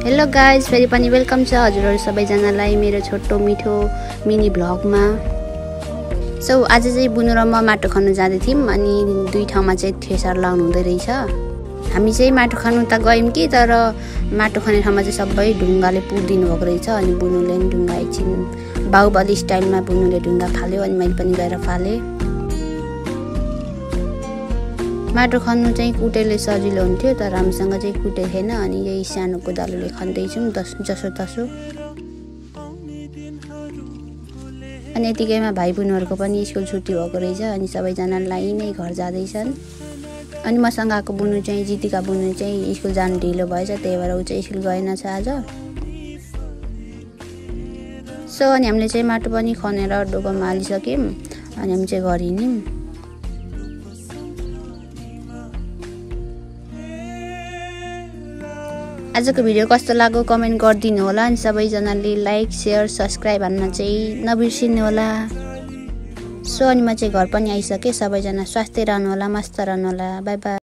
Hello guys, फेरि पनि welcome छ हजुरहरू सबैजनालाई मेरो छोटो मिठो मिनी भ्लगमा। सो आज चाहिँ बुनु र म माटो खन्नु जाँदै थियौँ अनि दुई ठाउँमा चाहिँ थ्रेसर लाउनु हुँदै रहेछ। हामी चाहिँ माटो खन्नु त गयौँ कि तर माटो खन्ने ठाउँमा चाहिँ सबै ढुङ्गाले पुरिदिनु भएको रहेछ। अनि बुनुले पनि ढुङ्गा एकछिन बाहुबली स्टाइलमा बुनुले ढुङ्गा फाल्यो अनि मैले पनि गएर फालेँ। माटो खन्नु चाहिँ कुटेले सजिलो हुन्थ्यो तर हामीसँग चाहिँ कुटे थिएन अनि यही सानो कोदालोले खन्दैछौँ जसो तसो। अनि यतिकैमा भाइ बुनुहरूको पनि स्कुल छुट्टी भएको रहेछ अनि सबैजना लाइनै घर जाँदैछन्। अनि मसँग आएको बुनु चाहिँ जितिका बुनु चाहिँ स्कुल जानु ढिलो भएछ, त्यही भएर ऊ चाहिँ स्कुल गएनछ आज। सो अनि हामीले चाहिँ माटो पनि खनेर डोकोमा हालिसक्यौँ अनि हामी चाहिँ घर हिँड्यौँ। आजको भिडियो कस्तो लाग्यो कमेन्ट गरिदिनु होला अनि सबैजनाले लाइक शेयर सब्सक्राइब हान्न चाहिँ नबिर्सिनु होला। सो अनि म चाहिँ घर पनि आइसकेँ। सबैजना स्वास्थ्य रहनु होला, मस्त रहनु होला। By by.